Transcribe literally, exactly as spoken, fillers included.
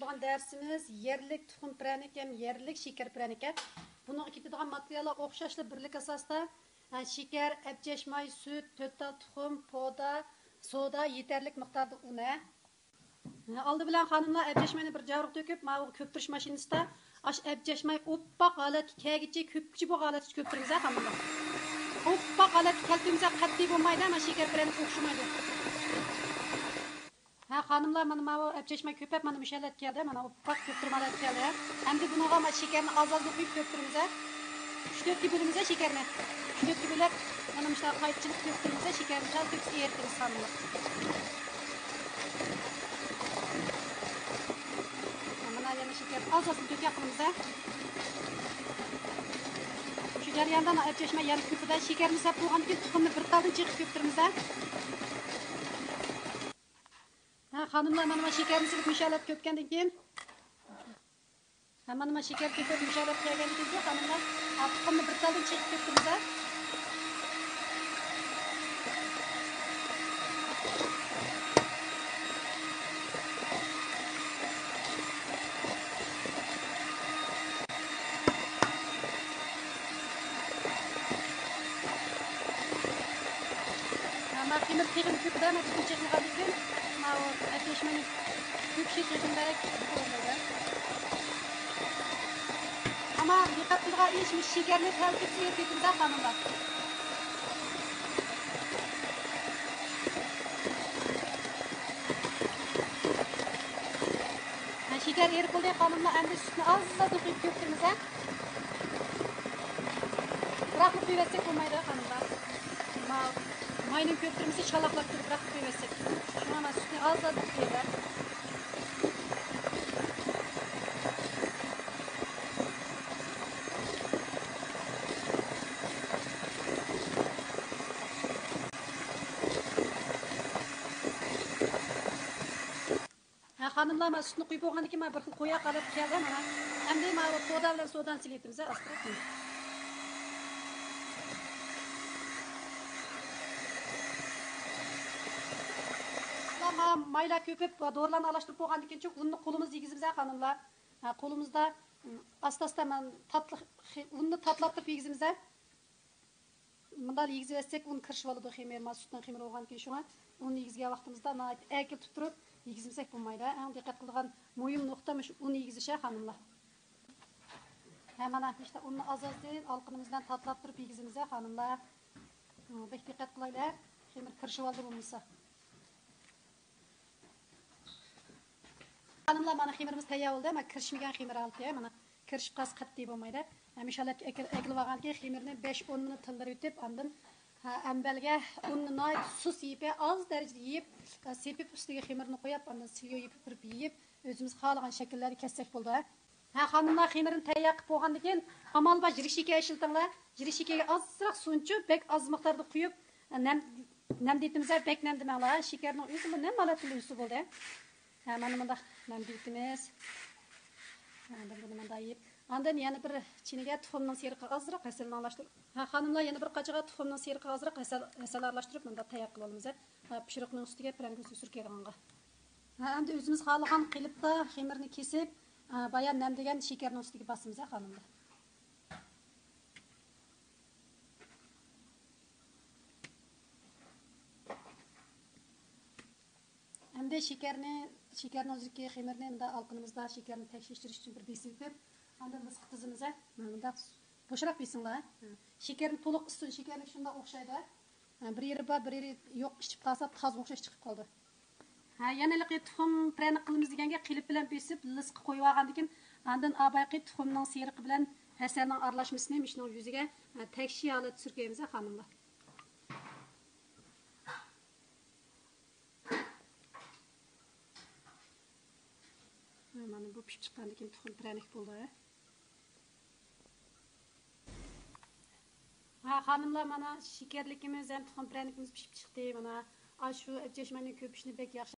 بولغان دەرسىمىز يەرلىك تۇخۇم پىرەنىك ھەم يەرلىك شېكەر پىرەنىكى. بۇنىڭغا كېتىدىغان ماتېرىياللار ئوخشاشلا بىرلىك ئاساستا، ھە، شېكەر، ئەبجەشماي، سۈت، تۆت تال تۇخۇم، پودا، سودا، يېتەرلىك مىقداردا ئۇن، ھە. ھە، ئالدى بىلەن خانىملار ئەبجەشماينى بىر جارۇق تۆكۈپ، ماۋۇ كۆپتۈرۈش ماشىنىسىدا ئاش ئەبجەشماي ئوپپاق ھالەتكە كەلگۈچە، كۆپكۈچە بۇ ھالەتكىچە كۆپتۈرىمىز، ھە، خانىملار. ئوپپاق ھالەتكە كەلتۈرمىسە قەتئىي بولمايدۇ، مانا شېكەر پىرەنىك ئوخشىمايدۇ. ھە، خانىملار، مانا ماۋۇ ئەبجەشماي كۆپەپ، مانا مۇشۇ ھالەتكە كەلدى، مانا ئوپپاق كۆپتۈرمە ھالەتكە كەلدى. ئەمدى بۇنىڭغا مانا شېكەرنى ئاز-ئاز قۇيۇپ كۆپتۈرىمىز، ھە. ئۈچ تۆتكە بۆلىمىز، ھە، شېكەرنى. ئۈچ تۆتكە بۆلۈپ، مانا مۇشۇنداق قايتىچىلىق كۆپتۈرمىز، ھە، شېكەرنى شۇنداق تۆكۈپ ئېرىتىمىز، خانىملار. مانا يەنە شېكەر ئاز-ئاز تۆكۈپ قىلىمىز، ھە. شۇ جەرياندا مانا ئەبجەشماي يەنە كۆپىدە شېكەرنى سەپ بولغاندىن كېيىن تۇخۇمنى بىر تالدىن چېقىپ كۆپتۈرىمىز، ھە. ھە، خانىملار، مانا، مانا شېكەرنى سېلىپ مۇشۇ ھالەت كۆپكەندىن كېيىن، ھە، مانا، مانا شېكەر كۆپۈپ مۇشۇ ھالەت كەلگەندىن كېيىن، خانىملار، ھە، تۇخۇمنى بىر تالدىن چېقىپ كۆپتۈرىمىز، ھە. مانا خېمىر تېخىمۇ كۆپىدۇ، مانا تۇخۇم چېقىلغاندىن كېيىن، ماۋۇ ئەتلەشمىنى كۆپۈشى تېخىمۇ بەك كۆپ بولىدۇ. ئەمما دىققەت قىلىدىغان ئىش، مۇشۇ شېكەرنى تەلتۆكۈس ئېرىتىۋېتىمىز، خانىملار. ھە، شېكەر ئېرىپ بولدى، خانىملار، ئەمدى سۈتنى ئاز-ئاز قۇيۇپ كۆپتۈرىمىز، ھە. بىراقلا قۇيۇۋەتسەك بولمايدۇ، خانىملار. ما-، ماينىڭ كۆپتۈرمىسى شالاقلاپ تۇرۇپ، بىراقلا قۇيۇۋەتسەك. شۇڭا مانا سۈتنى ئاز-ئاز قۇيۇۋەت. ھە، خانىملار، مانا سۈتنى قۇيۇپ بولغاندىن كېيىن، مانا بىر خىل قويۇق ھالەتكە كەلدى، مانا. ئەمدى مانا سودا بىلەن سودانى سېلىۋېتىمىز، ھە، ئاستىراق. مانا مايلار كۆپۈپ، دورىلارنى ئارىلاشتۇرۇپ بولغاندىن كېيىن، ئۇننى قولىمىزدا يېگۈزىمىز، ھە، خانىملار. ھە، قولىمىزدا، ئاستا-ئاستا مانا تاتلىق، ئۇننى تاتلاتتۇرۇپ يېگۈزىمىز، ھە. مۇنداق يېگۈزۈۋەتسەك، ئۇن كىرىشىۋالىدۇ خېمىر، مانا سۈتنىڭ خېمىرى بولغاندىكىن، شۇڭا ئۇن يېگۈزگەن ۋاقتىمىزدا ناھايىتى ئەركىلىتىپ تۇرۇپ يېگۈزمىسەك بولمايدۇ. ئەڭ دىققەت قىلىدىغان مۇھىم نۇقتا مۇشۇ ئۇن يېگۈزۈش، ھە، خانىملار. ھە، مانا، ئىشتە ئۇننى ئاز-ئازدىن ئالىقىنىمىز بىلەن تاتىلاپ تۇرۇپ يېگۈزىمىز، ھە، خانىملار. بەك دىققەت قىلايلى، خېمىر كىرىشىۋالدى بولمىسا. خانىملار، مانا خېمىرىمىز تەييار بولدى. مانا كىرىشمىگەن خېمىر ھالىتى، مانا كىرىشىپ قالسا قەتئىي بولمايدۇ. ھەمىشە ھالەتكە ئەكىل-، ئەكىلىۋالغاندىن كېيىن خېمىرنى بەش ئون مىنۇت تىلدىرىۋېتىپ، ئاندىن، ھە، ئەمبەلگە ئۇننى ناھايىتى سۇس يېيىپ، ئاز دەرىجىدە يېيىپ، سېپىپ ئۈستىگە خېمىرنى قويۇپ، ئاندىن سىليو يېپىپ بېرىپ يېيىپ، ئۆزىمىز خالىغان شەكىللەردە كەتسەك بولىدۇ. ھە، خانىملار، خېمىرنى تەييار قىلىپ بولغاندىن كېيىن، ئامال بار، يىرىك شېكەر ئىشلىتىڭلار. يىرىك شېكەرگە ئازراق سۇنچۇ، بەك ئاز مىقداردا قۇيۇپ، نەم-، نەمدىۋېتىمىز، بەك نەمدىمەڭلار. شېكەرنىڭ ئۆزىمۇ نەم ھالەتتە ئۆزى بولدى. ھە، مانا مۇنداق نەمدىۋېتىمىز. ئاندىن بۇنى مۇنداق يېيىپ، ئاندىن يەنە بىر چىنىگە تۇخۇمنىڭ سېرىقىغا ئازراق ھەسەلنى ئارىلاشتۇرۇپ، ھە، خانىملار، يەنە بىر قاچىغا تۇخۇمنىڭ سېرىقىغا ئازراق ھەسەل، ھەسەل ئارىلاشتۇرۇپ، مۇنداق تەييار قىلىۋالىمىز. ھە، پىشۇرۇقنىڭ ئۈستىگە پىرەنىكنى سۈركەيدىغانغا. ھە، ئەمدى ئۆزىمىز خالىغان قېلىپتا خېمىرنى كېسىپ، ھە، بايا نەمدىگەن شېكەرنىڭ ئۈستىگە باسىمىز، ھە، خانىملار. ئەمدى شېكەرنى، شېكەرنىڭ ئۆزىدىكى خېمىرنى مۇنداق ئالىقىنىمىزدا شېكەرنى تەكشۈرۈش ئۈچۈن بىر بېسىۋېتىپ، ئاندىن لىسقا تىزىمىز، ھە. مانا مۇنداق بوشراق بېسىڭلار. شېكەرنى تولۇق ئىسسۇن، شېكەرنى شۇنداق ئوخشايدۇ. ھە، بىر يېرى بار، بىر يېرى يوق ئىچىپ قالسا، تازا ئوخشاش چىقىپ قالىدۇ. ھە، يەنە ھېلىقى تۇخۇم پىرەنىك قىلىمىز دېگەنگە قېلىپ بىلەن بېسىپ، لىسقا قويۇۋالغاندىن كېيىن، ئاندىن ئابايقى تۇخۇمنىڭ سېرىقى بىلەن ھەسەلنىڭ ئارىلاشمىسىنى مۇشۇنىڭ يۈزىگە، ھە، تەكشى ھالەتتە سۈركەيمىز، ھە، خانىملار. ھە، مانا بۇ پىشىپ چىققاندىن كېيىن تۇخۇم پىرەنىك بولدى. ھە، خانىملار، مانا شېكەرلىكىمىز ھەم تۇخۇم پىرەنىكىمىز پىشىپ چىقتى. مانا ئاشۇ ئەبجەشماينىڭ كۆپۈشىنى بەك ياخشى